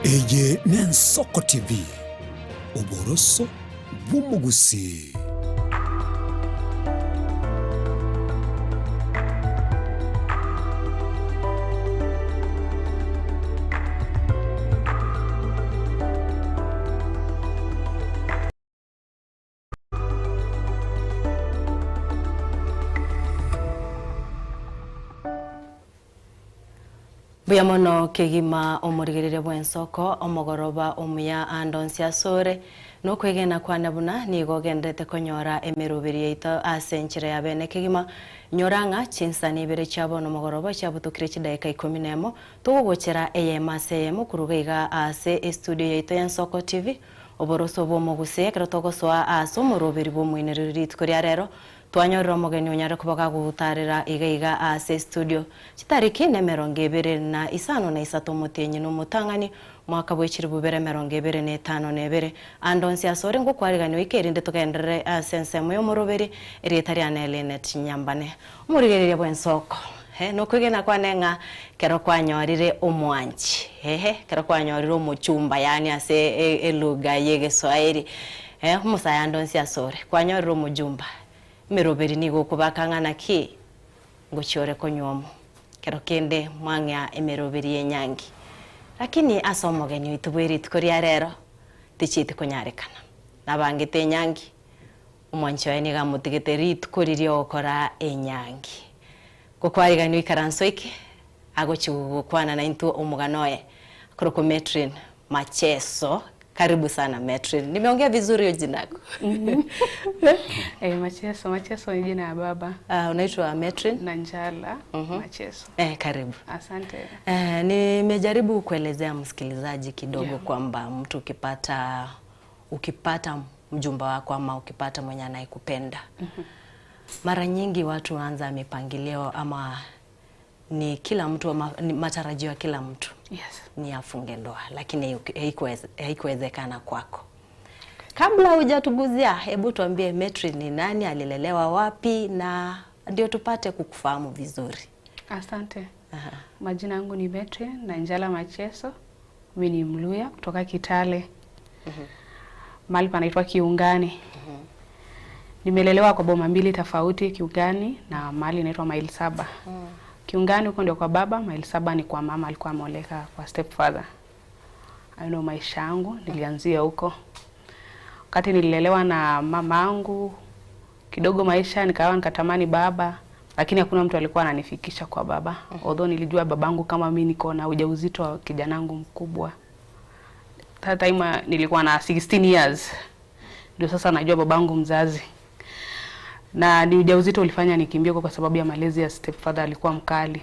Eye n'Ensoko TV, oboroso bw'omugusi. Mbuya mono kegima omorigerere bw'ensoko omogoroba omuya andonsi asore nokwegena kwane buna nigo ogenderete konyora emeroberi yaito ase enchera ya bene kegima nyorang'a chinsani ibere chiabo nomogoroba chiabutukire chidaika 11 togogochera eyemo ase eyemo kuruga iga ase estudio yaito ya Ensoko TV oboroso bw'omoguse ekero togosoa ase omoroberi bw'omoinereri rituko ria rero twanyorera omogeni onyare kubaga gutarera iga iga ase studio chitariki ne 25 omotienyi n'omotang'ani mwaka bw'echiri bubere 2052 andonsi asore ngokwarigani oike erinde tugenderere ase ensemo y'omoroberi erieta riane Linet Nyambane omorigereria bw'ensoko nokwegena kwane ng'a kero kwanyorire omwanchi kero kwanyorire omochumba yani ase eluga y'egeswahili omusaya andonsi asore kwanyorire omojumba emeroberi nigo okobakang'ana ki ngochiore konywomo kero kende mwang'ea emeroberi y'enyangi lakini ase omogeni oito bwa rituko ria rero tichiete konyarekana nabangete enyangi omwanchi oye nigo amotigete rituko riria ogokora enyangi gokwarigani oikaranso eke agochi gokwana naintwe omogano oye akorokwa Metrin Macheso. Karibu sana Metrin. Nimeongea vizuri hiyo jina yako? Macheso, Macheso ni jina ya baba. Unaitwa Metrin? Nanjala Macheso. Karibu. Asante. Nimejaribu kuelezea msikilizaji kidogo kwamba mtu ukipata mjumba wako ama ukipata mwenye anayekupenda. Mara nyingi watu waanza mipangilio ama ni kila mtu ama ni matarajio ya kila mtu. Yes. Ni afunge ndoa lakini haikuwezekana kwako. Kabla hujatuguzia, hebu tuambie Metrin ni nani, alilelewa wapi na ndio tupate kukufahamu vizuri. Asante. Majina yangu ni Metrin Nanjala Macheso. Mimi ni Mluya kutoka Kitale. Mahali panaitwa Kiungani. Nimelelewa kwa boma mbili tofauti, Kiungani na mahali inaitwa Maili Saba. Kiungani huko ndio kwa baba, Maili Saba ni kwa mama, alikuwa ameoleka kwa stepfather. Hayo ndio maisha yangu, nilianzia huko. Wakati nililelewa na mamangu, kidogo maisha nikawa nikatamani baba, lakini hakuna mtu alikuwa ananifikisha kwa baba. Although nilijua babangu kama mimi niko na ujauzito wa kijanangu mkubwa. That time nilikuwa na 16 years. Ndio sasa najua babangu mzazi. Na ni ujauzito ulifanya nikimbie kwa sababu ya malezi ya stepfather, alikuwa mkali.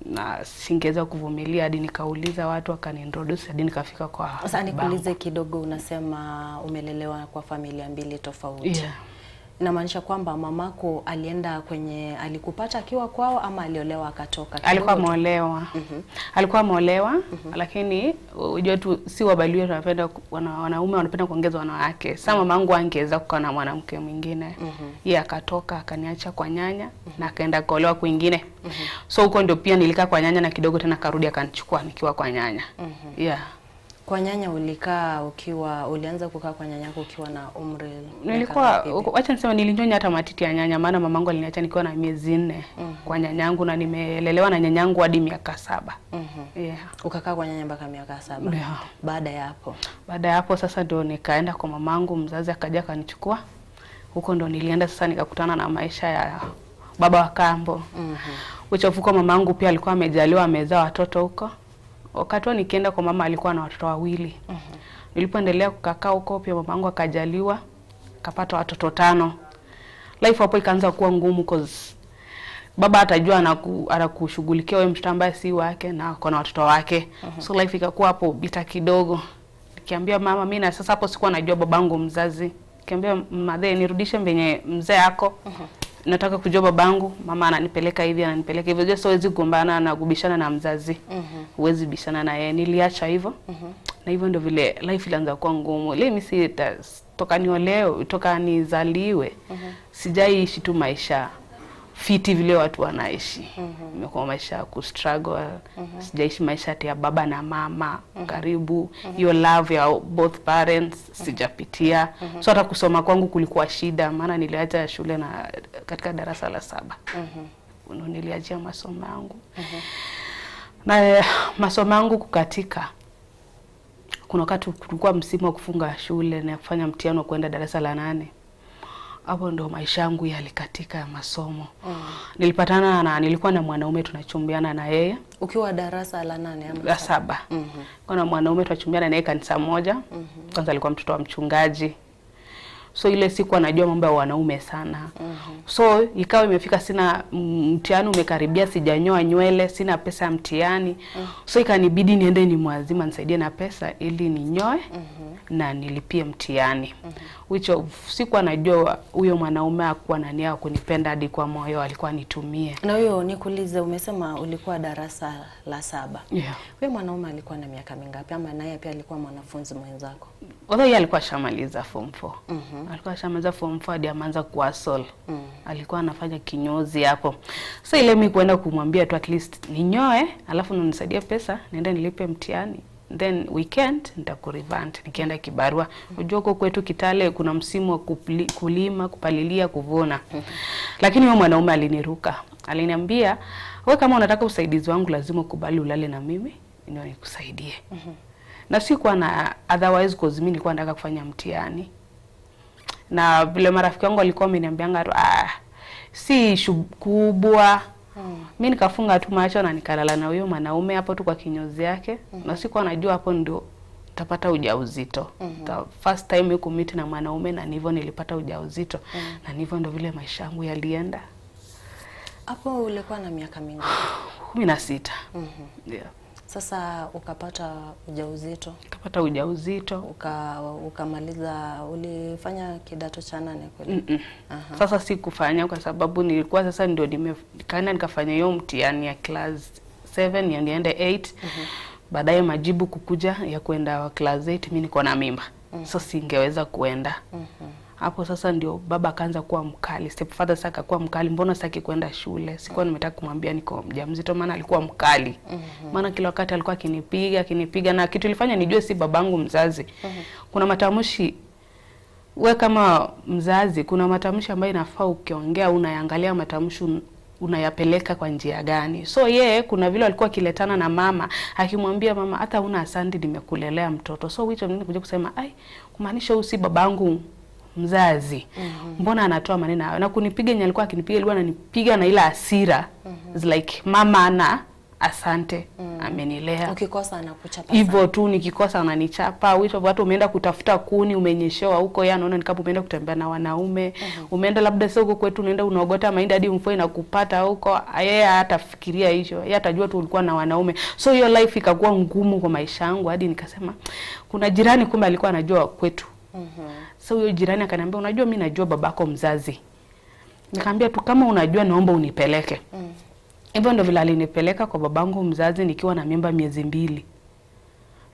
Na singeweza kuvumilia hadi nikauliza watu wakaniintroduce hadi nikafika kwa. Sasa nikuulize kidogo, unasema umelelewa kwa familia mbili tofauti. Yeah. Inamaanisha kwamba mamako alienda kwenye, alikupata akiwa kwao ama aliolewa akatoka? Alikuwa ameolewa. Alikuwa ameolewa, lakini unajua tu si Wabaluya tunapenda wanaume wanapenda kuongeza wanawake. Sasa mamangu angeweza kukaa na mwanamke mwingine. Yeye akatoka akaniacha kwa nyanya na akaenda kuolewa kwingine. So huko ndio pia nilikaa kwa nyanya na kidogo tena karudi akanichukua nikiwa kwa nyanya. Yeah. Kwa nyanya ulikaa ukiwa, ulianza kukaa kwa nyanya yako ukiwa na umri? Nilikuwa, wacha niseme nilinyonya hata matiti ya nyanya, maana mamangu aliniacha nikiwa na miezi 4 kwa nyanyangu na nimelelewa na nyanyangu hadi miaka 7. Yeah. Ukakaa kwa nyanya mpaka miaka 7. Yeah. Baada ya hapo? Baada ya hapo sasa ndio nikaenda kwa mamangu mzazi akaja akanichukua. Huko ndio nilienda sasa nikakutana na maisha ya baba wa kambo. Uchafuko mamangu pia alikuwa amejaliwa amezaa watoto huko. Wakati nikienda kwa mama alikuwa na watoto wawili. Nilipoendelea kukaa huko pia mamangu akajaliwa akapata watoto 5. Life hapo ikaanza kuwa ngumu cause baba atajua anakushughulikia wewe mtoto ambaye si wake na ako na watoto wake. So life ikakuwa hapo bita kidogo. Nikiambia mama mimi na sasa hapo sikuwa najua babangu mzazi. Nikiambia madhe nirudishe mbenye mzee yako. Nataka kujua babangu, mama ananipeleka hivi ananipeleka hivyo. Sasa huwezi kugombana na kubishana na mzazi. Huwezi bishana na yeye. Niliacha hivyo. Na hivyo ndio vile life ilianza kuwa ngumu. Leo mimi si toka niolewe, toka nizaliwe. Sijaishi tu maisha fiti vile watu wanaishi. Nimekuwa maisha ya kustruggle. Sijaishi maisha ati ya baba na mama karibu. Hiyo love ya both parents sijapitia. So hata kusoma kwangu kulikuwa shida, maana niliacha shule na katika darasa la 7. Ndio niliachia masomo yangu. Na masomo yangu kukatika. Kuna wakati kulikuwa msimu wa kufunga shule na kufanya mtihani wa kwenda darasa la 8. Hapo ndo maisha yangu yalikatika ya masomo. Nilipatana na nilikuwa na mwanaume tunachumbiana na yeye. Ukiwa darasa la 8 ama la 7. Kuna mwanaume tunachumbiana na yeye kanisa moja. Kwanza alikuwa mtoto wa mchungaji. So ile siku anajua mambo ya wanaume sana. So ikawa imefika, sina mtihani umekaribia, sijanyoa nywele, sina pesa ya mtihani. So ikanibidi niende ni mwazima nisaidie na pesa ili ninyoe na nilipie mtihani. Which siku anajua huyo mwanaume hakuwa na nia kunipenda hadi kwa moyo, alikuwa nitumie. Na huyo nikuulize, umesema ulikuwa darasa la 7. Yeah. Huyo mwanaume alikuwa na miaka mingapi, ama naye pia alikuwa mwanafunzi mwenzako? Although yeye alikuwa shamaliza form 4. Alikuwa shamaliza form 4 hadi ameanza kuhustle. Alikuwa anafanya kinyozi hapo. So ile mimi kwenda kumwambia tu at least ninyoe, alafu unisaidie pesa niende nilipe mtihani. Then weekend nitakurevant nikienda kibarua. Unajua huko kwetu Kitale kuna msimu wa kulima, kupalilia, kuvuna. Lakini huyo mwanaume aliniruka. Aliniambia, wewe kama unataka usaidizi wangu lazima ukubali ulale na mimi ndio nikusaidie. Na sikuwa na otherwise, cause mimi nilikuwa nataka kufanya mtihani. Na vile marafiki wangu walikuwa wameniambianga si issue kubwa. Mimi nikafunga tu macho na nikalala na huyo mwanaume hapo tu kwa kinyozi yake. Na sikuwa najua hapo ndio nitapata ujauzito. The first time yuko meet na mwanaume, na ndivyo nilipata ujauzito. Na ndivyo ndio vile maisha yangu yalienda. Hapo ulikuwa na miaka mingapi? 16. Yeah. Sasa ukapata ujauzito. Nikapata ujauzito. Ukamaliza, ulifanya kidato cha 8 kweli? Sasa sikufanya kwa sababu nilikuwa sasa ndio nimekaenda nikafanya hiyo mtihani ya class 7 ya niende 8. Baadaye majibu kukuja ya kwenda class 8, mimi niko na mimba. So singeweza kuenda. Hapo sasa ndio baba akaanza kuwa mkali. Stepfather sasa akakuwa mkali, mbona sitaki kwenda shule? Sikuwa nimetaka kumwambia niko mjamzito, maana alikuwa mkali. Maana kila wakati alikuwa akinipiga, na kitu ilifanya nijue si babangu mzazi. Kuna matamshi, we kama mzazi, kuna matamshi ambayo inafaa ukiongea unaangalia matamshi unayapeleka kwa njia gani. So yeye kuna vile alikuwa akiletana na mama, akimwambia mama hata una asante nimekulelea mtoto. So hicho mimi nikuja kusema ai, kumaanisha huyu si babangu mzazi. Mbona anatoa maneno hayo? Na kunipiga yenye alikuwa akinipiga, alikuwa ananipiga na ile hasira. It's like mama ana asante amenilea. Ukikosa anakuchapa. Hivyo tu nikikosa ananichapa. Wito watu umeenda kutafuta kuni umenyeshewa huko, yeye anaona ni kama umeenda kutembea na wanaume. Umeenda labda sio huko kwetu unaenda unaogota mahindi hadi mvua inakupata huko, yeye hatafikiria hicho. Yeye atajua tu ulikuwa na wanaume. So hiyo life ikakuwa ngumu kwa maisha yangu hadi nikasema kuna jirani kumbe alikuwa anajua kwetu. So huyo jirani akaniambia unajua mimi najua babako mzazi. Nikamwambia tu kama unajua naomba unipeleke. Hivyo ndio vile alinipeleka kwa babangu mzazi nikiwa na mimba miezi 2.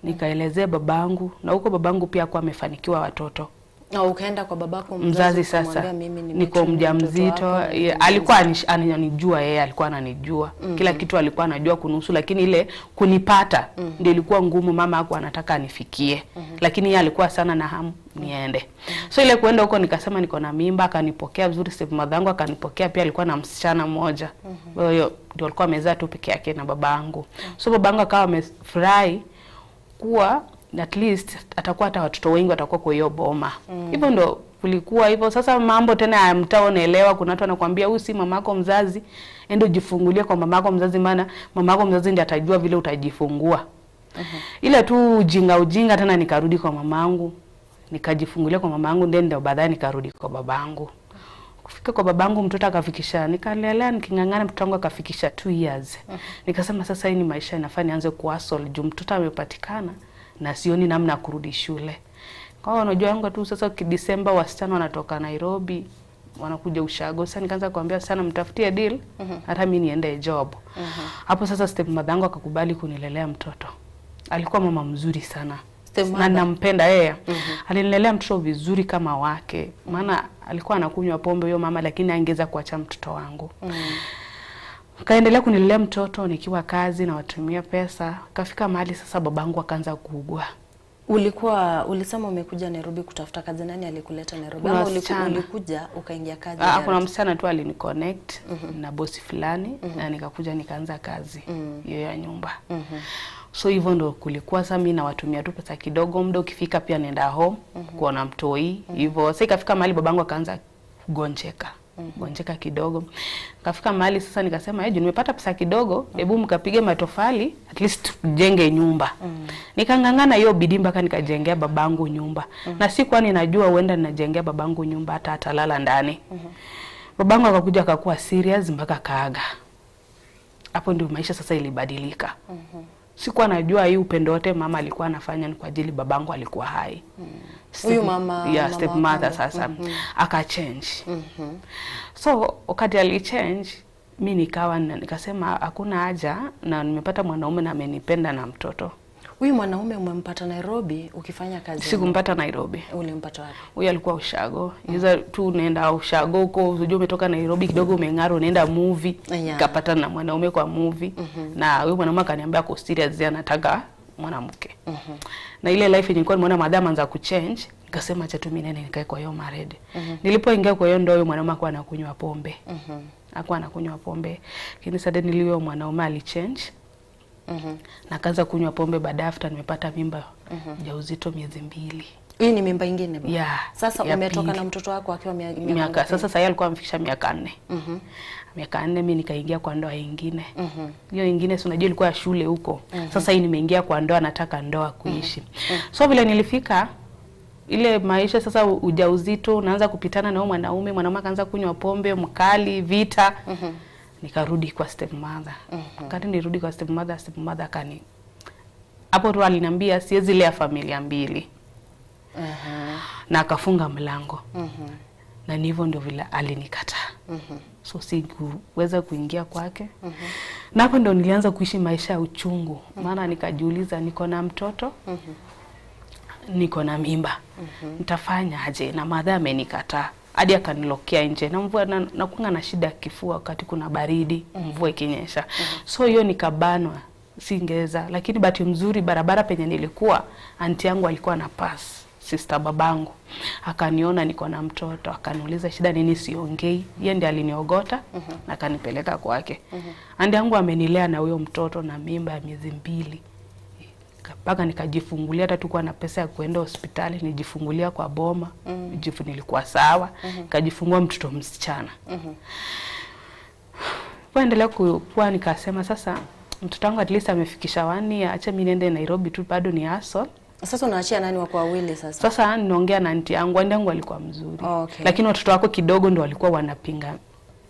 Nikaelezea babangu, na huko babangu pia kwa amefanikiwa watoto. Na ukaenda kwa babako mzazi sasa mimi niko mjamzito. Alikuwa ananijua, yeye alikuwa ananijua. Kila kitu alikuwa anajua kunusu, lakini ile kunipata ndio ilikuwa ngumu. Mama hakuwa anataka anifikie. Lakini yeye alikuwa sana na hamu niende. So ile kuenda huko nikasema niko na mimba, akanipokea vizuri. Stepmother yangu akanipokea pia, alikuwa na msichana mmoja. Huyo ndio alikuwa amezaa tu peke yake na babangu. So babangu akawa amefurahi kuwa at least atakuwa hata watoto wengi watakuwa kwa hiyo boma. Hivyo ndo kulikuwa hivyo. Sasa mambo tena ya mtaa unaelewa, kuna watu wanakuambia huyu si mamako mzazi, ende ujifungulie kwa mamako mzazi, maana mamako mzazi ndiye atajua vile utajifungua. Ile tu ujinga tena nikarudi kwa mamangu, nikajifungulia kwa mamangu, ndio baadaye nikarudi kwa babangu. Kufika kwa babangu mtoto akafikisha, nikalelea nikingangana, mtoto wangu akafikisha 2 years. Nikasema sasa hii ni maisha inafaa nianze kuhustle juu mtoto amepatikana na sioni namna kurudi shule. Kwa hiyo unajua yangu tu sasa Disemba wasichana wanatoka Nairobi wanakuja ushago. Sasa nikaanza kuambia sana mtafutie deal hata mimi niende job. Hapo sasa stepmother yangu akakubali kunilelea mtoto. Alikuwa mama mzuri sana. Stepmother. Na nampenda yeye. Alinilelea mtoto vizuri kama wake, maana alikuwa anakunywa pombe huyo mama, lakini angeweza kuacha mtoto wangu. Kaendelea kunilelea mtoto nikiwa kazi na watumia pesa. Kafika mahali sasa babangu akaanza kuugua. Ulikuwa ulisema umekuja Nairobi kutafuta kazi, nani alikuleta Nairobi? Kuna Ama wasichana. ulikuja ukaingia kazi? Kuna direct? msichana tu aliniconnect na bosi fulani na nikakuja nikaanza kazi hiyo ya nyumba. So hivyo ndo kulikuwa. Sasa mimi nawatumia tu pesa kidogo, muda ukifika pia naenda home kuona mtoi hivyo. Sasa ikafika mahali babangu akaanza kugonjeka gonjeka kidogo, kafika mahali sasa nikasema, eh, juu nimepata pesa kidogo, hebu mkapige matofali at least tujenge nyumba. Nikang'ang'ana hiyo bidii mpaka nikajengea babangu nyumba. Na sikuwa ninajua huenda ninajengea babangu nyumba hata atalala ndani. Babangu akakuja akakuwa serious mpaka kaaga. Hapo ndio maisha sasa ilibadilika. Sikuwa najua hii upendo wote mama alikuwa anafanya ni kwa ajili babangu alikuwa hai. Huyu mama- yeah, mama step wa mother kambo. sasa aka change. So wakati ali change mi nikawa nikasema hakuna haja na nimepata mwanaume na amenipenda na mtoto. Huyu mwanaume umempata Nairobi ukifanya kazi? Sikumpata Nairobi. Ulimpata wapi? Huyu alikuwa ushago. Iza tu unaenda ushago huko, unajua umetoka Nairobi kidogo umeng'ara, unaenda movie. Nikapatana na mwanaume kwa movie. Na huyu mwanaume akaniambia ako serious, yeye anataka mwanamke. Na ile life yenye nilikuwa nimeona madam anza kuchange, nikasema acha tu mimi nene nikae kwa hiyo marriage. Nilipoingia kwa hiyo ndoa, huyo mwanaume alikuwa anakunywa pombe. Alikuwa anakunywa pombe. Lakini suddenly huyo mwanaume alichange. Na akaanza kunywa pombe baada after nimepata mimba ujauzito miezi 2. Hii ni mimba ingine baba? Yeah, Sasa ya umetoka pili. na mtoto wako akiwa miaka Miaka ngapi? sasa sasa alikuwa amefikisha miaka 4. Miaka 4 mimi nikaingia kwa ndoa nyingine. Hiyo nyingine si unajua ilikuwa ya shule huko. Sasa hii nimeingia kwa ndoa, nataka ndoa kuishi. So vile nilifika ile maisha sasa ujauzito naanza kupitana na huyo mwanaume, mwanaume akaanza kunywa pombe mkali, vita. Nikarudi kwa stepmother. Wakati nirudi kwa stepmother, stepmother akani hapo tu aliniambia siwezi lea familia mbili. Na akafunga mlango. Na ni hivyo ndio vile alinikataa. So sikuweza kuingia kwake. Na hapo ndio nilianza kuishi maisha ya uchungu. Maana nikajiuliza niko na mtoto, niko na mimba. Nitafanya aje? Na madha amenikataa. Hadi akanilokea nje. Na mvua nakuanga na shida ya kifua wakati kuna baridi, mvua ikinyesha. So hiyo nikabanwa, singeweza. Lakini bahati mzuri barabara penye nilikuwa, anti yangu alikuwa na pass, sister babangu. Akaniona niko na mtoto, akaniuliza shida nini siongei. Yeye ndiye aliniogota na akanipeleka kwake. Anti yangu amenilea na huyo mtoto na mimba ya miezi 2. Mpaka nikajifungulia, hata tukuwa na pesa ya kuenda hospitali, nijifungulia kwa boma. Nilikuwa sawa. Nikajifungua mtoto msichana. Kuendelea kuwa nikasema sasa mtoto wangu at least amefikisha 1 year, acha mimi niende Nairobi tu bado ni hustle. Sasa unaachia nani wako wawili sasa? Sasa ninaongea na anti yangu, anti yangu alikuwa mzuri. Lakini watoto wako kidogo ndio walikuwa wanapinga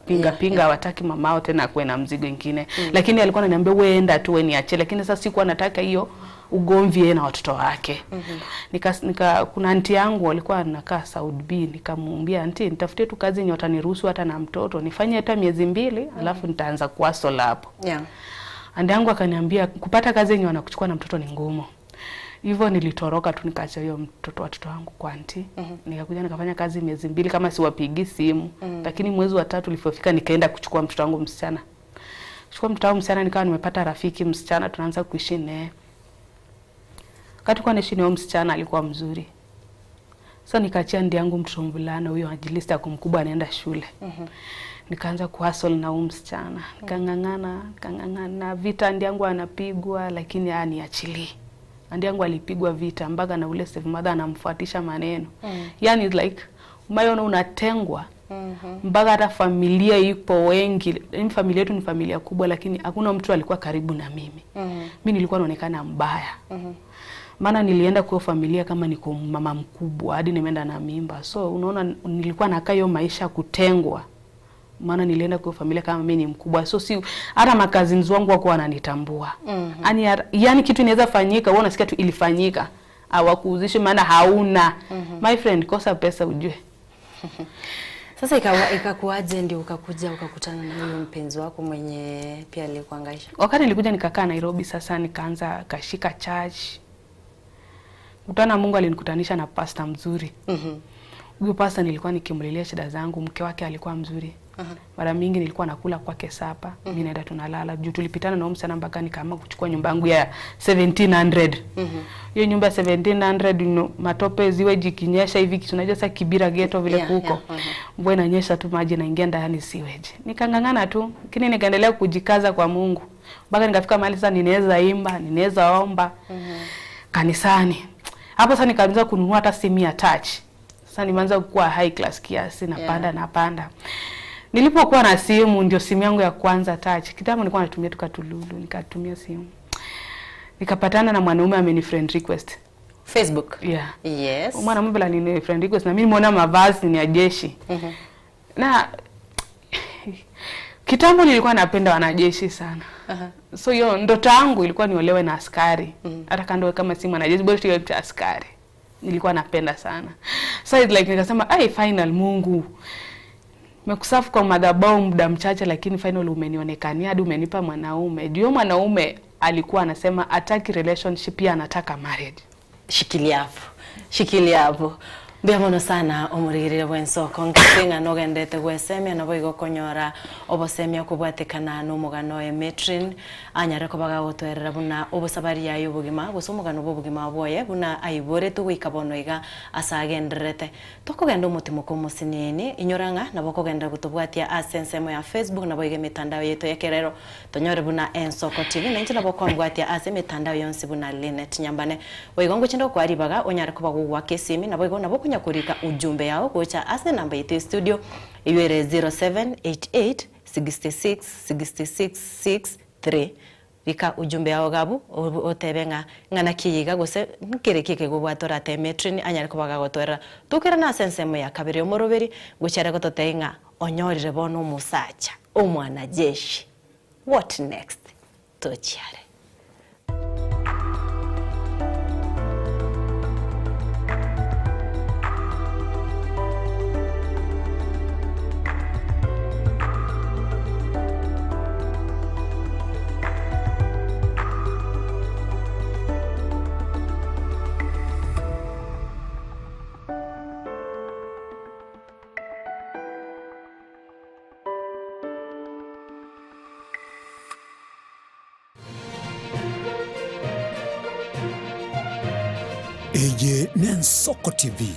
pinga pinga, hawataki mamao tena kuwe na mzigo ingine. Lakini alikuwa ananiambia wewe enda tu, wewe niachie. Lakini sasa sikuwa nataka hiyo ugomvi yeye na watoto wake. Nika kuna anti yangu alikuwa anakaa Saudi B, nikamwambia anti nitafutie tu kazi yenye wataniruhusu hata na mtoto nifanye hata miezi 2 alafu nitaanza kuhustle hapo. Anti yangu akaniambia kupata kazi yenye wanakuchukua na mtoto ni ngumu. Hivyo nilitoroka tu nikaacha hiyo mtoto watoto wangu kwa anti. Nikakuja nikafanya kazi miezi 2 kama siwapigi simu. Lakini mwezi wa 3 ulipofika nikaenda kuchukua mtoto wangu msichana. Kuchukua mtoto wangu msichana nikawa nimepata rafiki msichana tunaanza kuishi naye. Wakati kwa naishi naye msichana alikuwa mzuri. Sasa nikaachia ndi yangu mtoto mvulana huyo ajilista kumkubwa anaenda shule. Nikaanza kuhustle na huyu msichana. Nikang'ang'ana vita, ndi yangu anapigwa lakini aniachilii. Andi yangu alipigwa vita mpaka na ule stepmother anamfuatisha maneno. Yani like umayona unatengwa mpaka hata familia ipo wengi. Yaani familia yetu ni familia kubwa lakini hakuna mtu alikuwa karibu na mimi. Mimi nilikuwa naonekana mbaya. Maana nilienda kwa familia kama niko mama mkubwa hadi nimeenda na mimba. So unaona nilikuwa nakaa hiyo maisha kutengwa. Maana nilienda kwa familia kama mimi ni mkubwa. So si hata makazi wangu wako wananitambua. Yani kitu inaweza fanyika, wewe unasikia tu ilifanyika. Hawakuuzishi maana hauna. My friend, kosa pesa ujue. Sasa ikakuaje ndio ukakuja ukakutana na huyo mpenzi wako mwenye pia alikuhangaisha? Wakati nilikuja nikakaa Nairobi sasa nikaanza kashika church. Kutana Mungu alinikutanisha na pastor mzuri. Huyo pastor nilikuwa nikimlilia shida zangu, mke wake alikuwa mzuri. Mara mingi nilikuwa nakula kwake sapa, mimi naenda tunalala. Juu tulipitana na msana mpaka nikaamua kuchukua nyumba yangu ya 1700. Hiyo nyumba ya 1700 no, matope ziwe jikinyesha hivi kitu unajua sasa Kibira ghetto vile kuko. Mvua inanyesha tu maji naingia ndani siweje. Nikangangana tu, lakini nikaendelea kujikaza kwa Mungu. Mpaka nikafika mahali sasa ninaweza imba, ninaweza omba kanisani. Hapo sasa nikaanza kununua hata simu ya touch. Sasa nimeanza kuwa high class kiasi, napanda napanda. Nilipokuwa na simu, ndio simu yangu ya kwanza touch. Kitambo nilikuwa natumia tu katululu, nikatumia simu. Nikapatana na mwanaume ameni friend request. Facebook. Yeah. Yes. Mwanaume bila nini friend request na mimi nimeona mavazi ni ya jeshi. Na kitambo nilikuwa napenda wanajeshi sana. So hiyo ndoto yangu ilikuwa niolewe na askari. Hata kando kama si mwanajeshi, bora tu mtu askari. Nilikuwa napenda sana. So it's like nikasema, ai final Mungu. Nimekusafu kwa madhabahu muda mchache lakini final umenionekania hadi umenipa mwanaume. Juu mwanaume alikuwa anasema hataki relationship, pia anataka marriage. Shikilia hapo. Shikilia hapo. Mbiamono sana omurigirire bwensoko nkatinga nogendete gwesemia nabo igokonyora obosemia kubwatikana n'omugano e Metrin anyare kobaga gotwerera buna obosabari yayo obogima gose omugano bw'obogima bwoye buna aiboretwe goika bono iga ase agendererete tokogenda omotimo komosinini inyorang'a nabo kogenda gotobwatia ase ensemo ya Facebook nabo iga emitandao yetu ekerero tonyore buna Ensoko TV nainche nabo kombwatia ase emitandao yonsi buna Linet Nyambane boigo ngochinde okwaribaga onyare koba gogwaka esimi nabo igo nabo kurika ujumbe yao gocha ase namba yetu studio iwere 0788 66 66 63 rika ujumbe yao gabu otebenga ngana kiyiga gose nkereke kegobwatora te Metrin anyare kobaga gotwera tukera na sensemo ya kabiri omoroberi gochara gototenga onyorire bono omusacha omwana jeshi. What next? Tochiare. Eye n'Ensoko TV,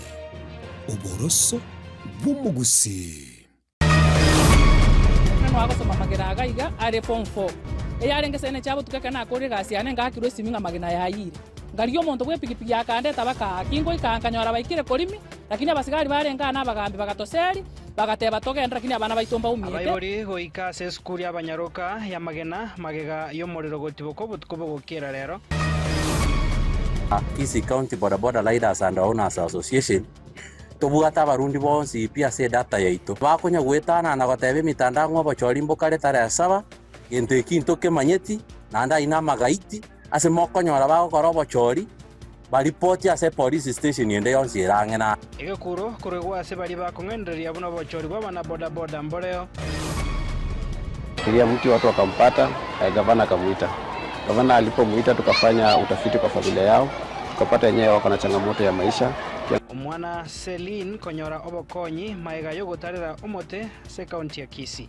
oboroso bw'omugusi. Mwagosoma magera agaiga are form 4 eyarenge sene chabo tukakana akore gasi ane ngakirwe siminga magena yayire ngario omonto bwe pikipiki akandeta baka kingo ikankanyora baikire korimi lakini abasigari barenga na abagambi bagatoseri bagateba togenda lakini abana baitomba umiete abayori goika ase esukuru ya abanyaroka ya magena magega y'omorero gotiboko botuko bogokera rero. Kisii County Boda Boda Riders and Owners Association tobwata abarundi bonsi pia se data yaito bakonya gwetana na gotebe mitandao ng'o bochori mbokare tarehe 7 gento ekinto kemanyeti nanda ina magaiti ase mokonyora bagokora obochori baripoti ase police station ende yonsi erang'ena egekuro koregwa ase bari bakong'endereria buna obochori bwa bana boda boda mboreo kilia mti watu wakampata, gavana akamuita. Gavana alipomuita tukafanya utafiti kwa familia yao, tukapata yenyewe wako na changamoto ya maisha. Omwana Celine konyora obokonyi maega yogotarera omote se county ya Kisii.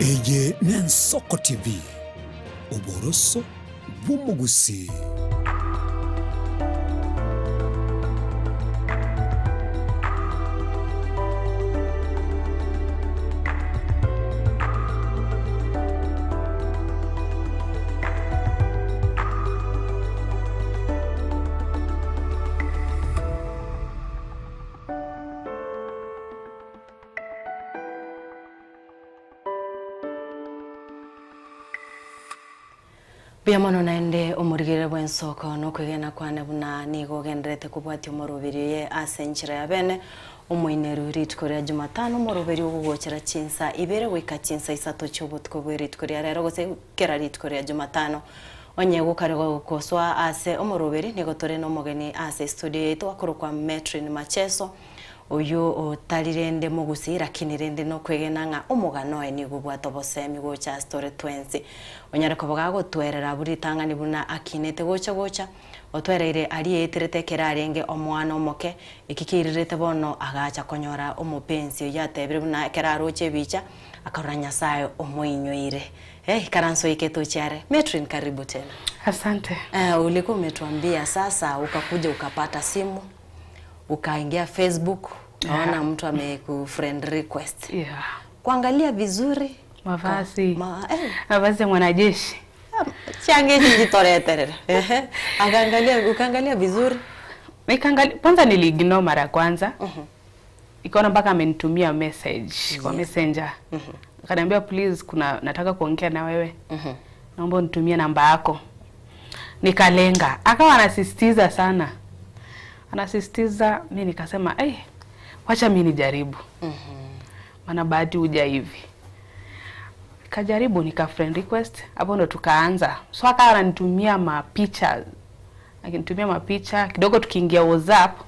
Eye n'Ensoko TV, oboroso bw'omugusi. Biamono naende omorigere bw'ensoko nokwegena kwane buna nigo ogenderete kobwatia omoroberi ye ase enchera ya bene omoineru rituko ria Jumatano omoroberi ogogochera chinsa ibere goika chinsa isato chiobotuko bwe rituko ria rero gose kera rituko ria Jumatano onye gokare gokoswa ase omoroberi nigo tore nomogeni ase studio yetu akorokwa Metrin Macheso oyo otarirende mogusi lakini rende nokwegena ng'a omogano oye nigo bwate obosemi gocha ase tore twensi onyare koboga gotwerera buri tang'ani buna akinete gocha gocha otwereire arieterete kera arenge omwana omoke ekikirirete bono agacha konyora omopensi oyo atebire buna kera aroche ebicha akarora Nyasaye omoinyoire. Karanso iketo chiare. Metrin, karibu tena. Asante. Ulikuwa umetuambia sasa ukakuja ukapata simu ukaingia Facebook ukaona mtu ameku friend request. Yeah. Kuangalia vizuri mavazi. Mavazi ya mwanajeshi. Change jitoreterera. Akaangalia ukaangalia vizuri. Nikaangalia kwanza niliignore mara kwanza. Ikaona mpaka amenitumia message kwa Messenger. Akaniambia please kuna nataka kuongea na wewe. Naomba unitumie namba yako. Nikalenga. Akawa anasisitiza sana. Anasisitiza, mimi nikasema wacha mimi nijaribu. Maana bahati huja hivi. Nikajaribu nika friend request, hapo ndo tukaanza. So akawa ananitumia mapicha. Akinitumia mapicha, kidogo tukiingia WhatsApp.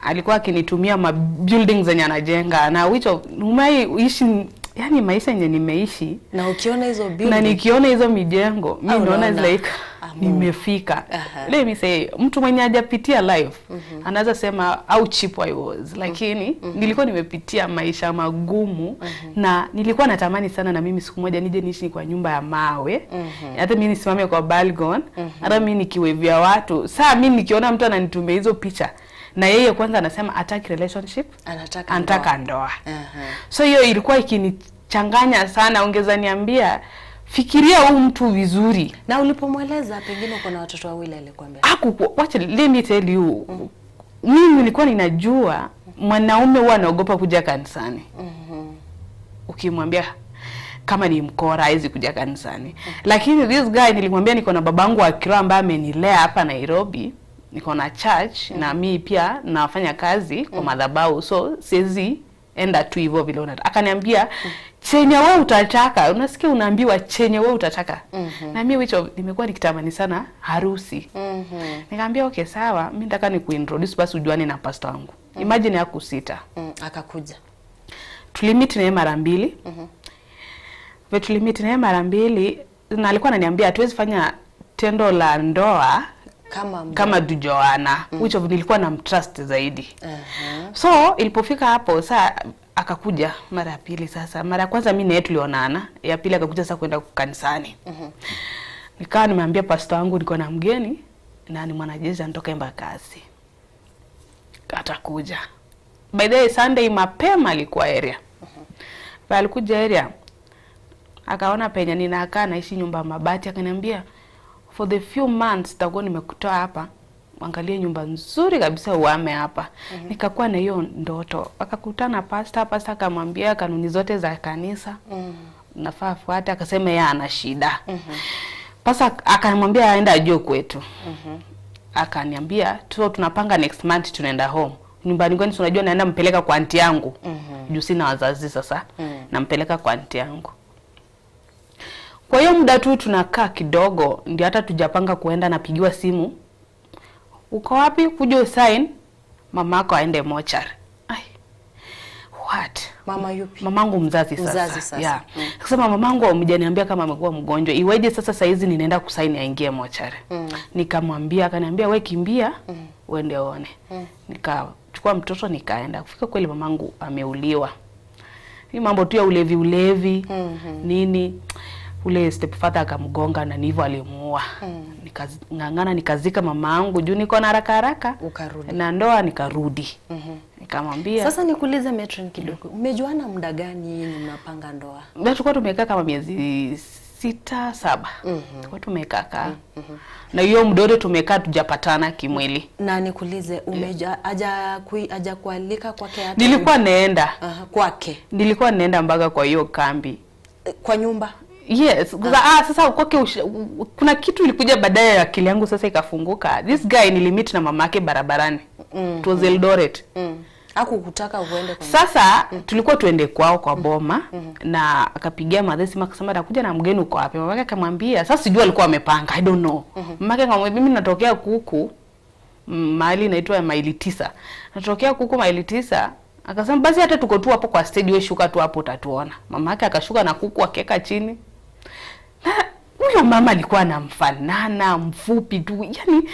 Alikuwa akinitumia ma buildings zenye anajenga na which of umeishi yani maisha yenye nimeishi na ukiona hizo building na nikiona hizo mijengo mimi naona like nimefika. Let me say mtu mwenye hajapitia life anaweza sema how cheap I was, lakini nilikuwa nimepitia maisha magumu na nilikuwa natamani sana na mimi siku moja nije niishi kwa nyumba ya mawe, hata mimi nisimame kwa balcony, hata mimi nikiwevia watu. Saa mimi nikiona mtu ananitumia hizo picha na yeye kwanza anasema hataki relationship, anataka ndoa. So hiyo ilikuwa ikinichanganya sana. Ungeza niambia fikiria huyu mtu vizuri. Na ulipomweleza pengine uko na watoto wawili alikwambia? Wacha let me tell you. Mimi nilikuwa ninajua mwanaume huwa anaogopa kuja kanisani. Ukimwambia kama ni mkora hawezi kuja kanisani. Lakini this guy nilimwambia niko na babangu wa kiroho ambaye amenilea hapa Nairobi. Niko na church na mimi pia nafanya kazi kwa madhabahu, so siwezi enda tu hivyo vile unataka. Akaniambia chenye wewe utataka, unasikia unaambiwa chenye wewe utataka. Na mimi which nimekuwa nikitamani sana harusi. Nikamwambia okay sawa, mimi nataka nikuintroduce basi ujuane na pastor wangu. Imagine hakusita. Akakuja. Tulimit naye mara mbili. Tulimit naye mara mbili na alikuwa ananiambia hatuwezi fanya tendo la ndoa kama dujoana, which of nilikuwa na mtrust zaidi. So ilipofika hapo saa akakuja mara ya pili. Sasa mara ya kwanza mimi na yeye tulionana, ya pili akakuja sasa kwenda kanisani. Nikawa nimeambia pastor wangu niko na mgeni na ni mwanajeshi anatoka Embakasi, atakuja. By the way Sunday mapema alikuwa area. Alikuja area akaona penye ninakaa naishi nyumba mabati, akaniambia for the few months takuwa nimekutoa hapa, angalie nyumba nzuri kabisa uame hapa. Nikakuwa na hiyo ndoto. Akakutana pastor akamwambia kanuni zote za kanisa nafaa fuata, akasema yeye ana shida. Pastor akamwambia aenda ajue kwetu. Akaniambia tunapanga next month tunaenda home. Nyumbani kwani unajua naenda mpeleka kwa aunti yangu. Juu sina wazazi sasa. Nampeleka kwa aunti yangu. Kwa hiyo muda tu tunakaa kidogo ndio hata tujapanga kuenda, napigiwa simu. Uko wapi? Kuja usign mamako aende mochari. Ai. What? Mama yupi? Mamangu mzazi sasa. Mzazi sasa. Yeah. Kusema mamangu hamjaniambia kama amekuwa mgonjwa. Iweje sasa saizi ninaenda kusign aingie mochari. Nikamwambia, akaniambia we kimbia uende uone. Nikachukua mtoto nikaenda. Kufika kweli mamangu ameuliwa. Hii mambo tu ya ulevi ulevi nini. Ule stepfather akamgonga na hivyo alimuua. Nikang'ang'ana nikazika mamangu juu niko na haraka haraka. Ukarudi. Na ndoa nikarudi. Nikamwambia Sasa nikuulize Metron kidogo. Mmejuana muda gani nyinyi mnapanga ndoa? na tulikuwa tumekaa kama miezi 6 7. Tulikuwa tumekaa. Na hiyo mdode tumekaa tujapatana kimwili. Na nikuulize umeja haja kualika kwake hata? Nilikuwa naenda. Kwake. Nilikuwa naenda mpaka kwa hiyo kambi. Kwa nyumba? Yes. Sasa kwake kuna kitu ilikuja baadaye ya akili yangu sasa ikafunguka. This guy nilimit na mamake barabarani. It was Eldoret. Hakukutaka uende kwa Sasa tulikuwa tuende kwao kwa boma na akapigia madhe simu akasema atakuja na mgeni, uko wapi? Mamake akamwambia, sasa sijui alikuwa amepanga, I don't know. Mamake akamwambia mimi natokea kuku mahali inaitwa maili 9. Natokea kuku maili 9. Akasema basi hata tuko tu hapo kwa stage, wewe shuka tu hapo utatuona. Mamake akashuka na kuku akeka chini. Na huyo mama alikuwa anamfanana, mfupi tu, yani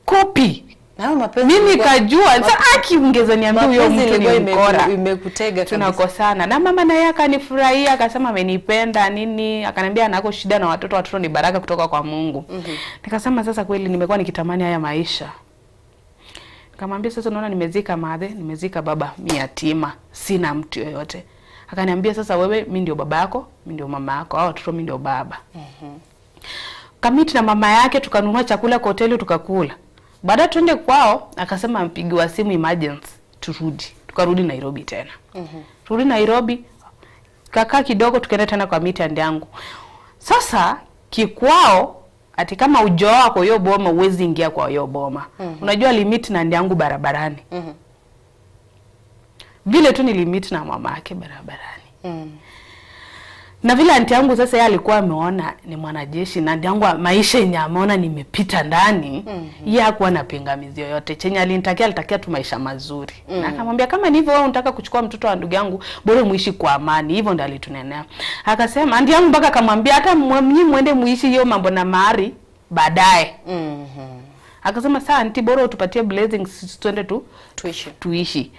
kopi. Na mapenzi mimi kajua sasa akiongeza niambia huyo mtu ni mkora. Imekutega kabisa. Tunakosana. Na mama naye akanifurahia akasema amenipenda nini, akaniambia anako shida na watoto, watoto ni baraka kutoka kwa Mungu. Nikasema sasa kweli nimekuwa nikitamani haya maisha. Nikamwambia sasa unaona nimezika madhe, nimezika baba, mimi yatima, sina mtu yoyote. Akaniambia sasa wewe mimi ndio baba yako, mimi ndio mama yako, hao watoto mimi ndio baba. Kamiti na mama yake tukanunua chakula kwa hoteli tukakula. Baada tuende kwao akasema mpigiwa simu emergency turudi. Tukarudi Nairobi tena. Turudi Nairobi kakaa kidogo tukaenda tena kwa meet and yangu. Sasa kikwao ati kama ujoa kwa hiyo boma uwezi ingia kwa hiyo boma. Unajua limit na yangu barabarani. Vile tu nilimit na mama yake barabarani. Na vile anti yangu sasa yeye alikuwa ameona ni mwanajeshi na anti yangu maisha yenye ameona nimepita ndani, yeye hakuwa na pingamizi yoyote. Chenye alinitakia alitakia tu maisha mazuri. Na akamwambia kama ni hivyo wewe unataka kuchukua mtoto wa ndugu yangu, bora muishi kwa amani. Hivyo ndio alitunenea. Akasema anti yangu mpaka akamwambia hata nyinyi muende muishi hiyo mambo na mahari baadaye. Akasema sasa anti bora utupatie blessings tuende tu tuishi.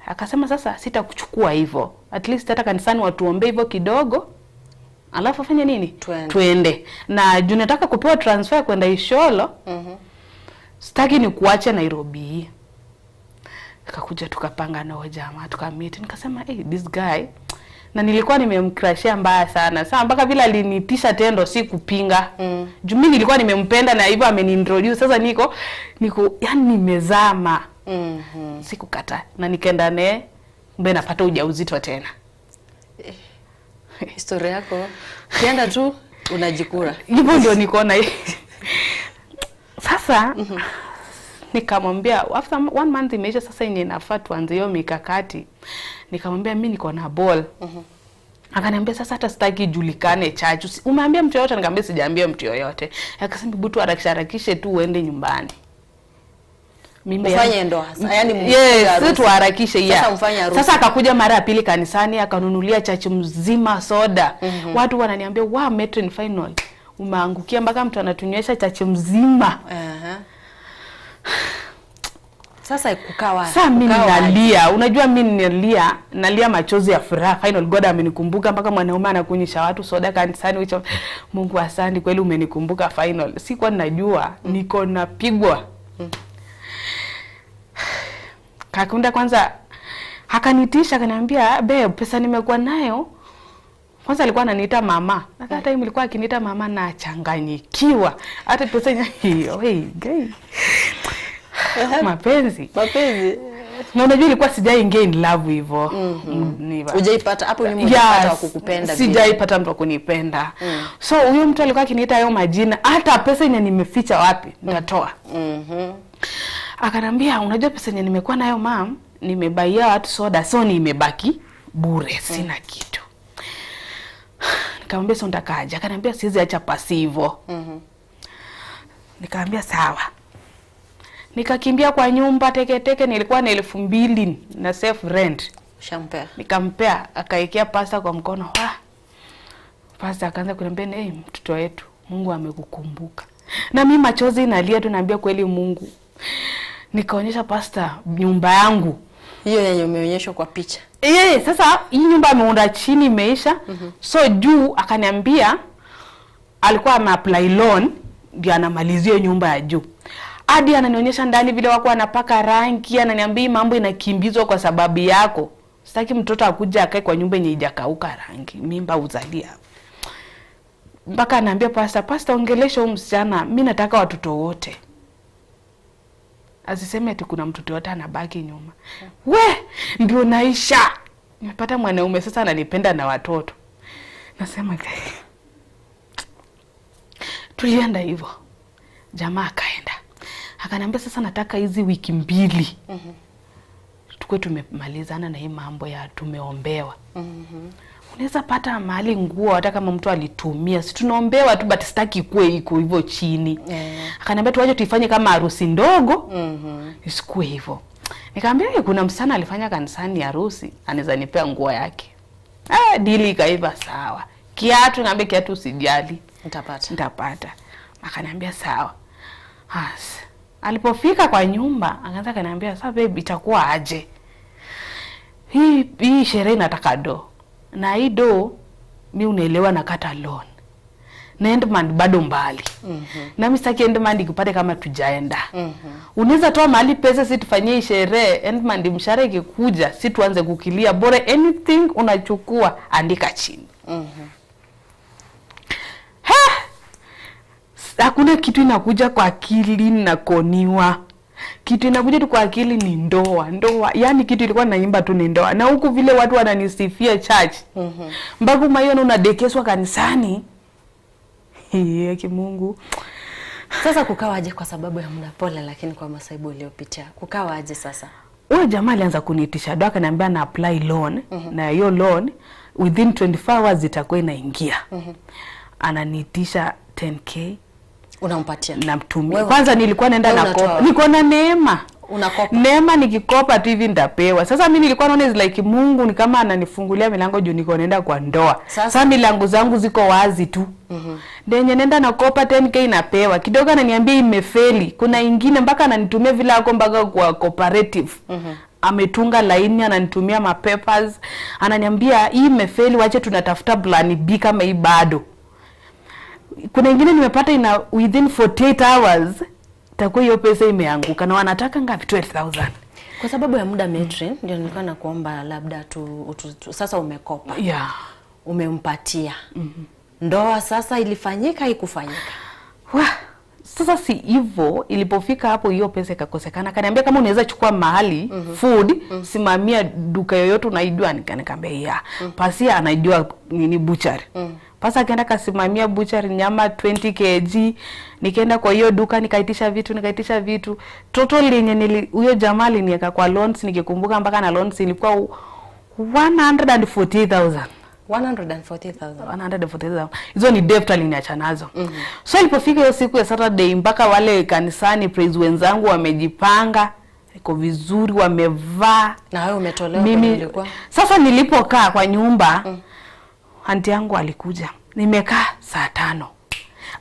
Akasema sasa sitakuchukua hivyo. At least hata kanisani watuombe hivyo kidogo. Alafu afanye nini? Tuende. Na juu nataka kupewa transfer kwenda Isholo. Sitaki ni kuache Nairobi. Nikakuja tukapanga na jamaa tukamit. Nikasema hey, this guy, na nilikuwa nimemcrashia mbaya sana. Sasa mpaka vile alinitisha tendo si kupinga. Juu mimi nilikuwa nimempenda na hivyo ameniintroduce. Sasa niko yani nimezama. Sikukataa na nikaenda naye mbe napata ujauzito tena. Historia yako ukienda tu unajikura. Hivyo ndio niko na sasa. Nikamwambia after 1 month imeisha sasa yenye inafaa tuanze hiyo mikakati. Nikamwambia mimi niko na ball. Akaniambia sasa hata sitaki julikane chachu. Umeambia mtu yoyote? Nikamwambia sijaambia mtu yoyote. Akasema butu harakishe tu uende nyumbani. Mimba mfanye ndoa. Yaani yes, tuharakishe. Sasa mfanye harusi. Sasa akakuja mara ya pili kanisani akanunulia chachi mzima soda. Watu wananiambia wow, Metron final umeangukia mpaka mtu anatunywesha chachi mzima. Sasa kukawa. Sasa mimi nalia, unajua mimi nalia machozi ya furaha. Final God amenikumbuka mpaka mwanaume anakunyisha watu soda kanisani hicho. Mungu asante kweli umenikumbuka final. Sikuwa ninajua niko napigwa. Kakunda kwanza akanitisha akaniambia babe pesa nimekuwa nayo. Kwanza alikuwa ananiita mama. Na hata time ilikuwa akiniita mama na changanyikiwa. Hata pesa hiyo hey gay. Mapenzi. Mapenzi. Na unajua ilikuwa sijaingia in love hivyo. Hujaipata hapo nyuma, hujapata wa kukupenda. Sijaipata mtu wa kunipenda. So huyo mtu alikuwa akiniita hayo majina, hata pesa yenye nimeficha wapi nitatoa. Akanambia unajua pesa yenye nimekuwa nayo mam, nimebaia watu soda, so nimebaki bure, sina kitu. Nikamwambia sio nitakaje? Akaniambia siwezi acha pasi hivyo. Nikamwambia sawa. Nikakimbia kwa nyumba teke teke, nilikuwa na 2000 na self rent. Shampea. Nikampea, akaekea pasta kwa mkono. Wah. Pasta akaanza kuniambia hey, mtoto wetu, Mungu amekukumbuka. Na mimi machozi nalia tu naambia kweli Mungu. Nikaonyesha pasta nyumba yangu. Hiyo yenye umeonyeshwa kwa picha. Sasa hii nyumba ameunda chini imeisha. So juu akaniambia alikuwa ameapply loan ndio anamalizia nyumba ya juu. Hadi ananionyesha ndani vile wako anapaka rangi, ananiambia hii mambo inakimbizwa kwa sababu yako. Sitaki mtoto akuja akae kwa nyumba yenye haijakauka rangi, mimba uzalia. Mpaka anaambia pastor, ongelesha huyu msichana, mimi nataka watoto wote. Asiseme ati kuna mtoto yote anabaki nyuma. We, ndio naisha. Nimepata mwanaume sasa ananipenda na watoto. Nasema tulienda hivyo. Jamaa akaenda. Akaniambia sasa nataka hizi wiki 2. Tukue tumemalizana na hii mambo ya tumeombewa. Unaweza pata mahali nguo hata kama mtu alitumia, si tunaombewa tu, but sitaki kuwe iko hivyo chini. Akaniambia tuache tuifanye kama harusi ndogo. Isikuwe hivyo. Nikamwambia kuna msichana alifanya kanisani harusi, anaweza nipea nguo yake. Dili ikaiva sawa. Kiatu nikamwambia kiatu usijali. Nitapata. Akaniambia sawa. Has. Alipofika kwa nyumba akaanza kaniambia sasa baby itakuwa aje? Hii sherehe nataka do. Na hii do mi unaelewa nakata loan. Na endman bado mbali. Na mimi sitaki endman ikupate kama tujaenda. Unaweza toa mahali pesa si tufanyie sherehe, endman mshahara ikikuja si tuanze kukilia, bora anything unachukua andika chini. Hakuna kitu inakuja kwa akili na koniwa. Kitu inakuja tu kwa akili ni ndoa, ndoa. Yaani kitu ilikuwa naimba tu ni ndoa. Na huku vile watu wananisifia church. Mpaka maiona unadekeswa kanisani. Yeye Mungu. Sasa kukawaje kwa sababu ya muda pole, lakini kwa masaibu uliopitia. Kukawaje sasa? Huyo jamaa alianza kuniitisha doa, akaniambia na apply loan. Na hiyo loan within 24 hours itakuwa inaingia. Ananiitisha 10k. Unampatia? Namtumia. Kwanza nilikuwa naenda nakopa. Niko na neema. Unakopa? Neema nikikopa tu hivi nitapewa. Sasa mimi nilikuwa naona is like Mungu ni kama ananifungulia milango juu niko naenda kwa ndoa. Sasa milango zangu ziko wazi tu. Ndenye nenda nakopa 10k napewa. Kidogo ananiambia imefeli. Kuna ingine mpaka ananitumia vile ako mpaka kwa cooperative. Ametunga laini, ananitumia ma papers, ananiambia hii imefeli, wache tunatafuta plan B kama hii bado. Kuna ingine nimepata ina within 48 hours itakuwa hiyo pesa imeanguka, na wanataka ngapi? 12,000. Kwa sababu ya muda Metri, ndio nilikuwa nakuomba labda tu sasa umekopa. Umempatia. Ndoa sasa ilifanyika haikufanyika? Sasa si hivyo, ilipofika hapo hiyo pesa ikakosekana. Akaniambia kama unaweza chukua mahali food, simamia duka yoyote unaijua. Nikamwambia yeah. Pasia anajua nini butchery. Pasa akaenda kasimamia butchery nyama 20 kg. Nikaenda kwa hiyo duka nikaitisha vitu. Total yenye huyo jamaa aliniweka kwa loans, nikikumbuka mpaka na loans ilikuwa 140,000. 140,000. 140,000. Hizo ni debt aliniacha nazo. So ilipofika hiyo siku ya Saturday mpaka wale kanisani praise wenzangu wamejipanga, iko vizuri, wamevaa. Na wewe umetolewa kwenye ilikuwa? Sasa nilipokaa kwa nyumba, aunti yangu alikuja. Nimekaa saa 5.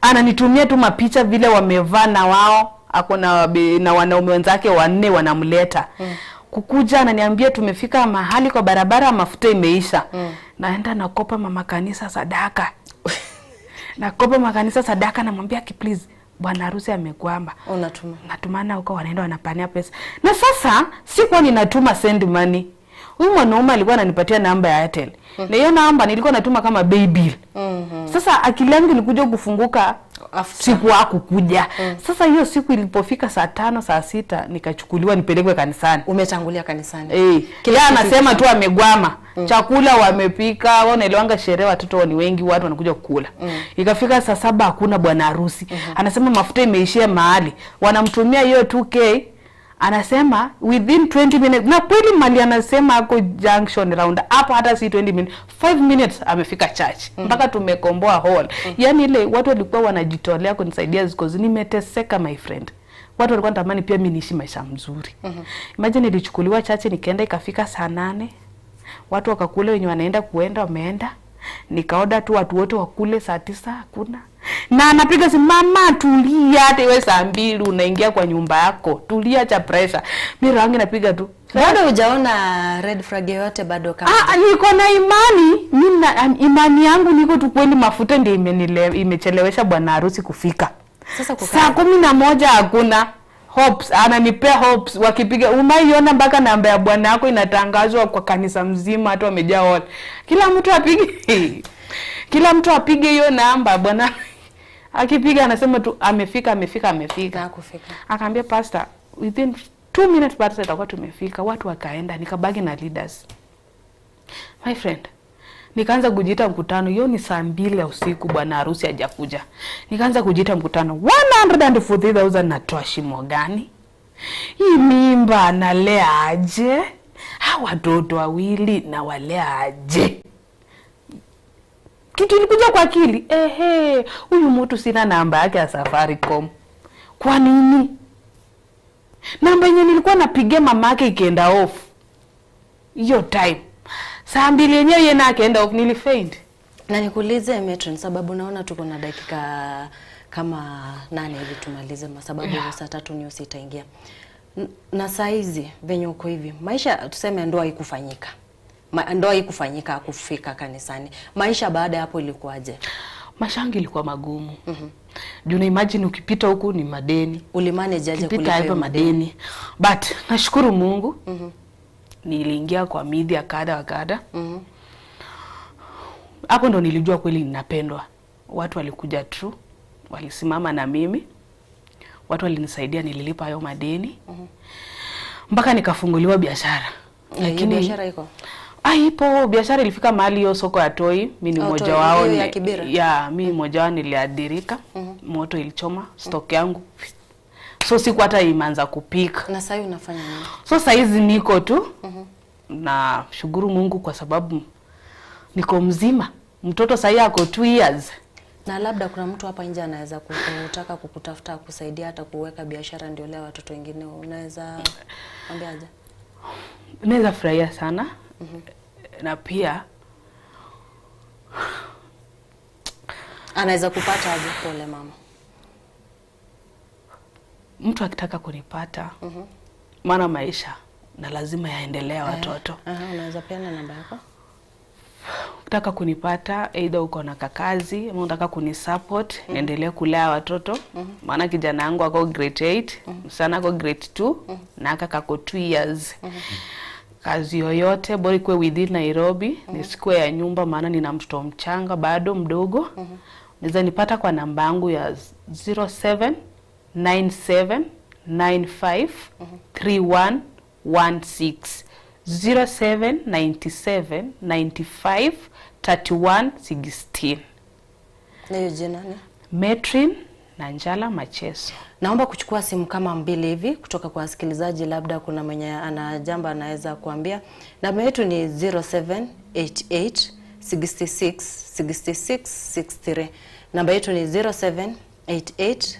Ananitumia tu mapicha vile wamevaa na wao, ako na wanaume wenzake 4 wanamleta. Kukuja ananiambia tumefika mahali kwa barabara mafuta imeisha. Naenda nakopa mama kanisa sadaka. Nakopa mama kanisa sadaka, namwambia please bwana harusi amekwamba. Unatuma. Natumana huko, wanaenda wanapania pesa. Na sasa sikuwa ninatuma send money. Huyu mwanaume alikuwa ananipatia namba ya Airtel. Na hiyo namba nilikuwa natuma kama pay bill. Sasa akili yangu ilikuja kufunguka siku hakukuja. Sasa hiyo siku ilipofika saa 5 saa 6 nikachukuliwa nipelekwe kanisani. Umetangulia kanisani. Kila anasema tu amegwama. Chakula wamepika, wao naelewanga sherehe watoto ni wengi, watu wanakuja kukula. Ikafika saa 7 hakuna bwana harusi. Anasema mafuta imeishia mahali. Wanamtumia hiyo 2k. Anasema within 20 minutes. Na kweli mali anasema ako junction round hapo, hata si 20 minutes, 5 minutes amefika church. Mpaka tumekomboa hall. Yaani ile watu walikuwa wanajitolea kunisaidia because nimeteseka my friend. Watu walikuwa wanatamani pia mimi niishi maisha mzuri. Imagine nilichukuliwa church nikaenda ikafika saa 8. Watu wakakula, wenye wanaenda kuenda wameenda. Nikaoda tu watu wote wakule saa 9 hakuna. Na anapiga simu, mama tulia, hata iwe saa 2 unaingia kwa nyumba yako, tulia cha pressure. Mimi rangi napiga tu. Bado hujaona red flag yoyote bado kama? Niko na imani, mimi imani yangu niko tu kweli, mafuta ndio imechelewesha bwana harusi kufika. Sasa saa 11 hakuna hopes, ananipea hopes wakipiga, umaiona mpaka namba ya bwana yako inatangazwa kwa kanisa mzima, watu wamejaa wote. Kila mtu apige. Kila mtu apige hiyo namba bwana. Akipiga anasema tu amefika, amefika, amefika. Na kufika. Akaambia pastor within 2 minutes pastor itakuwa tumefika. Watu wakaenda, nikabaki na leaders. My friend, nikaanza kujiita mkutano. Hiyo ni saa 2 usiku, bwana harusi hajakuja. Nikaanza kujiita mkutano. 140,000 natoa shimo gani? Hii mimba nalea aje? Hawa watoto wawili na walea aje? Kitu ilikuja kwa akili, ehe, huyu mtu sina namba yake ya Safaricom. Kwa nini? Namba yenye nilikuwa napigia mamake ikienda off. Hiyo time. Saa 2 yenyewe yeye na akaenda off, nilifaint. Na nikuulize Metron, sababu naona tuko na dakika kama 8 hivi tumalize, sababu saa 3 news itaingia. Na saa hizi venye uko hivi, maisha tuseme ndoa haikufanyika. Ndoa haikufanyika kufika kanisani. Maisha baada ya hapo ilikuwaje? Maisha yangu ilikuwa magumu. Juu na imagine ukipita huku ni madeni. Ulimanage aje kulipa hiyo madeni? But nashukuru Mungu. Niliingia kwa media kada wa kada. Hapo ndo nilijua kweli ninapendwa. Watu walikuja true, walisimama na mimi. Watu walinisaidia, nililipa hayo madeni. Mpaka nikafunguliwa biashara. Lakini biashara iko? Ipo biashara. Ilifika mahali hiyo soko ya Toi, mimi ni mmoja wao. Ya, mimi mmoja wao niliadhirika. Moto ilichoma stock yangu. So siku hata imeanza kupika. Na sasa unafanya nini? So sasa hizi niko tu. Na shukuru Mungu kwa sababu niko mzima. Mtoto sasa ako 2 years. Na labda kuna mtu hapa nje anaweza kutaka kukutafuta kusaidia hata kuweka biashara ndio leo watoto wengine, unaweza mwambiaje? Naweza furahia sana. Na pia anaweza kupata aje? Pole mama. Mtu akitaka kunipata, maana maisha na lazima yaendelea watoto. Unaweza peana namba yako? Ukitaka kunipata, either uko na kakazi ama unataka kunisupport, niendelee kulea watoto. Maana kijana wangu ako grade 8, msichana ako grade 2, na kaka ako 2 years. Kazi yoyote bora ikuwe within Nairobi, nisikuwe ya nyumba maana nina mtoto mchanga bado mdogo. Unaweza nipata kwa namba yangu ya 0797953116. 0797953116. Na hiyo jina ni? Metrin Nanjala Macheso. Naomba kuchukua simu kama 2 hivi kutoka kwa wasikilizaji, labda kuna mwenye ana jambo anaweza kuambia. Namba yetu ni 0788 66 66 63. Namba yetu ni 0788 66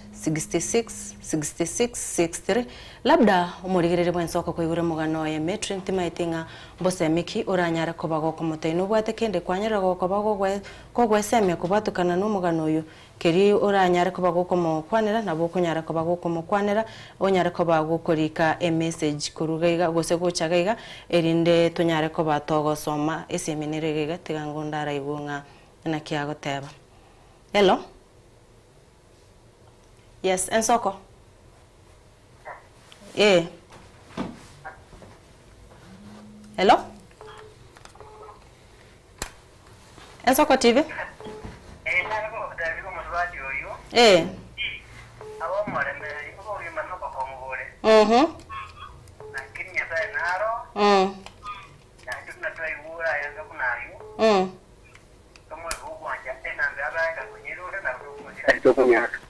66 63. Labda umurigirire mwensoko kuigure mugano ya Metrin timaitinga mbose miki uranyara kobago komoteino bwate kende kwanyara gokobago kogwesemia kubatukana n'umugano uyu keri uranyara kobago komokwanera nabo kunyara kobago komokwanera onyara kobago korika a message kurugaiga gose gochagaiga erinde tunyare kobatogosoma eseminere tigango ndara ibunga na kiagoteba. Hello. Yes, Ensoko. Hello? Ensoko TV?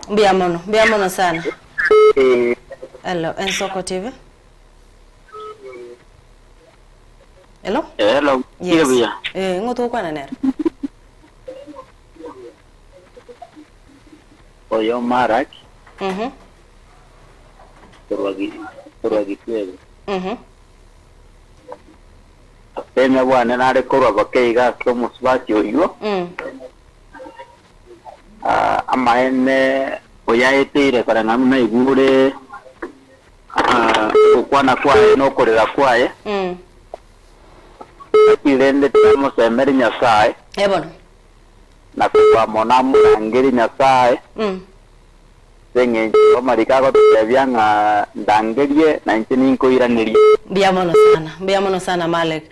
Mbia mono sana. Hello, Ensoko TV. Hello? Hello. Yes. Ngoto kwa nani? Oyo Marak. Kurwagi. Apena bwana nare korwa bakeiga kyo musubati oyo. Amaene oyaeteire kora namuna igure gukwana kwaye nokorera kwaye. Akirende tamusemeri Nyasaye. Ebono. Na kwa monamurangeri Nyasaye. Seng'encho marika gotebia ng'a ndangerie na inche ninkoiranirie. Mbuya mono sana. Mbuya mono sana Malek.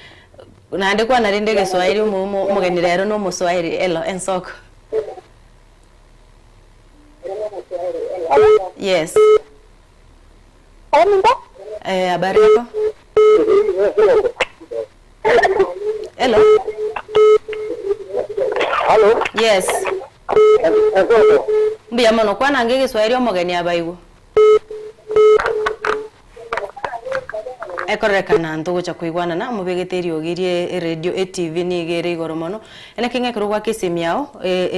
Naende kwa narinde Kiswahili mugeni rero no Muswahili elo ensoko. Yes. Habari yako? Hello. Hello. Yes. Mbuya mono kwa nange Kiswahili omogeni abaigwo. Ekorekana ntugucha kuigwana na mubegete riogirie radio ATV nigere igoro mono ene king'ekero gwa kisimu yao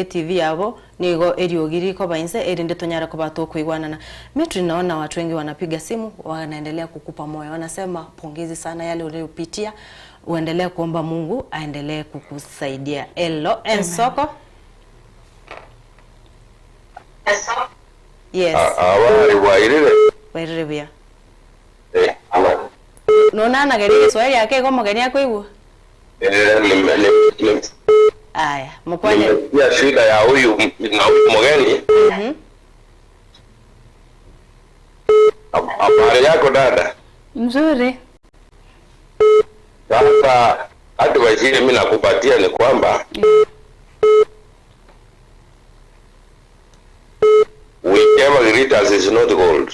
ATV yabo nigo eriogiri ko bainse erinde tonyara ko bato kuigwana na mimi. Naona watu wengi wanapiga simu wanaendelea kukupa moyo, wanasema pongezi sana yale uliyopitia, uendelee kuomba Mungu aendelee kukusaidia. Hello ensoko. Yes. Awari wairire. Wairire bia. Ala. Nona nageria Kiswahili yake kwa mgeni yako hivyo. Aya, mkwanye. Ya shida ya huyu na huyu mgeni. Habari yako dada? Nzuri. Sasa advice ile mimi nakupatia ni kwamba whichever glitters is not gold.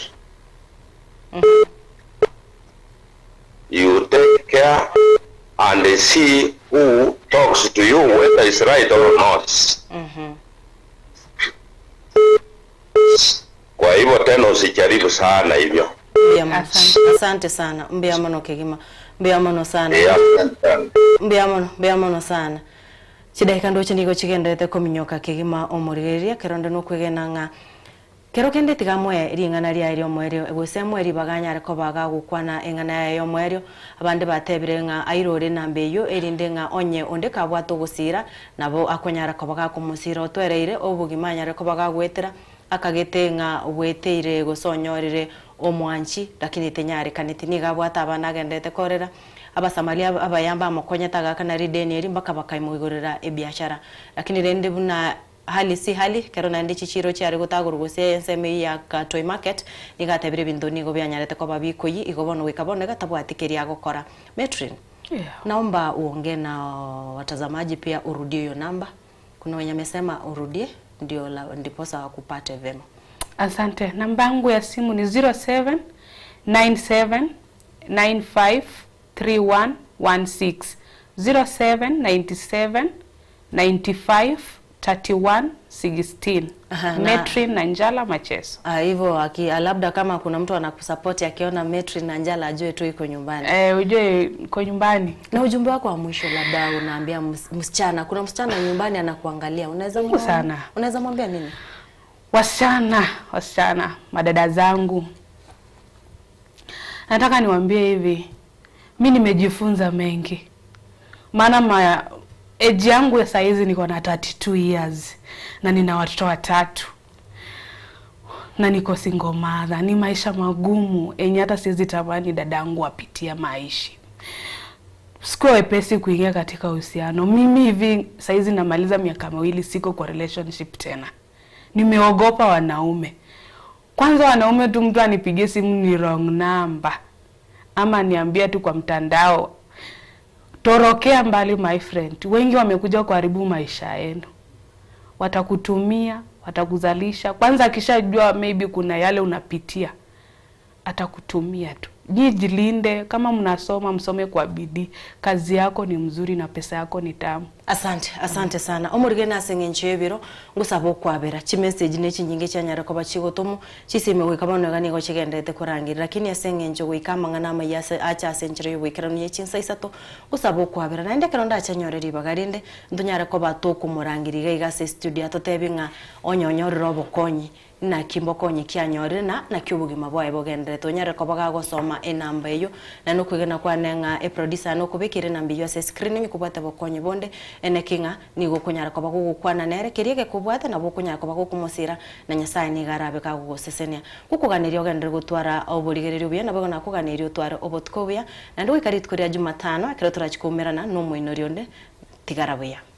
You take care and see who talks to you, whether it's right or not. Kwa hivyo tena usijaribu sana hivyo. Asante sana. Mbuya mono kegima. Mbuya mono sana. Mbuya mono sana. Chidaika ndoche nigo chigendete kominyoka kegima omorigeria keronde no kwegena ng'a kero kende tigamwe ring'ana ria rio mwerio gose mweri baganyare ko baga gukwana eng'ana yayo mwerio abande batebire ng'a airore namba eyo erinde ng'a onye onde kabwato gusira nabo akonyara ko baga kumusira otwereire obugima anyare ko baga gwetera akagete ng'a weteire gosonyorire omwanchi lakini tenyare kaniti niga bwata abana agendete korera abasamaria abayamba amokonyeta gakana rideni eri mpaka bakaimugorera ebiashara lakini rende buna hali si hali kero nandi chichiro chiari gutaguru gose enseme ya Toy Market nigatebire bintu nigo byanyarete ko babikoyi igobono wikabone gatabwatikeria gukora. Metrin, yeah. Naomba uongee na watazamaji pia urudie hiyo namba. Kuna wenye amesema urudie ndio ndiposa wakupate vema. Asante. Namba yangu ya simu ni 0797 95 3116 0797 95 31 16. Metri Nanjala Macheso. Hivyo labda kama kuna mtu anakusupport akiona Metri Nanjala ajue tu iko nyumbani. Ujue iko nyumbani. Na ujumbe wako wa mwisho labda unaambia msichana, kuna msichana nyumbani anakuangalia, unaweza mwambia unaweza mwambia nini? Wasichana, madada zangu. Nataka niwaambie hivi, mimi nimejifunza mengi. Maana age yangu ya saizi niko na 32 years na nina watoto watatu. Na niko single mother. Ni maisha magumu enye hata siwezi tamani dadangu apitia maisha. Sikuwa wepesi kuingia katika uhusiano. Mimi hivi saizi namaliza miaka miwili siko kwa relationship tena. Nimeogopa wanaume. Kwanza wanaume tu mtu anipigie simu ni wrong number. Ama niambia tu kwa mtandao. Torokea mbali my friend. Wengi wamekuja kuharibu maisha yenu. Watakutumia, watakuzalisha. Kwanza akishajua maybe kuna yale unapitia, atakutumia tu. Jilinde, kama mnasoma msome kwa bidii. Kazi yako ni mzuri na pesa yako ni tamu. Asante, asante sana. Omurigena aseng'encho ebiro ngusaba okwabera chimessage ne chinyinge chianyara koba chigotomo chisime goika bono iga nigo chigendete korangira lakini aseng'encho goika amang'ana amaya acha asenchero yogoikeranu ye chinsa isato ngusaba okwabera naende ekero ndachanyorera ribaga rinde ntonyare koba tokomorangira iga iga ase studio atotebi ng'a onyonyorere obokonyi na kimbokonyi kianyorire na nakio obogima bwaye bogenderete onyare koba gagosoma enamba eyo na nokwegena kwane ng'a eproducer nokobekire enamba eyo ase screen nyikobwate bokonyi bonde Eneki ng'a nigo okonyara koba gogokwana nere, keria egekobwate nabo okonyara koba gokomosira, na Nyasae nigo arabe kagogosesenia. Ngokoganeria ogenderere gotwara oborigereria obuya, naboigo nakoganeria otware obotuko obuya, naende goika rituko ria Jumatano ekero torachi koumerana nomoinori onde, tigara buya.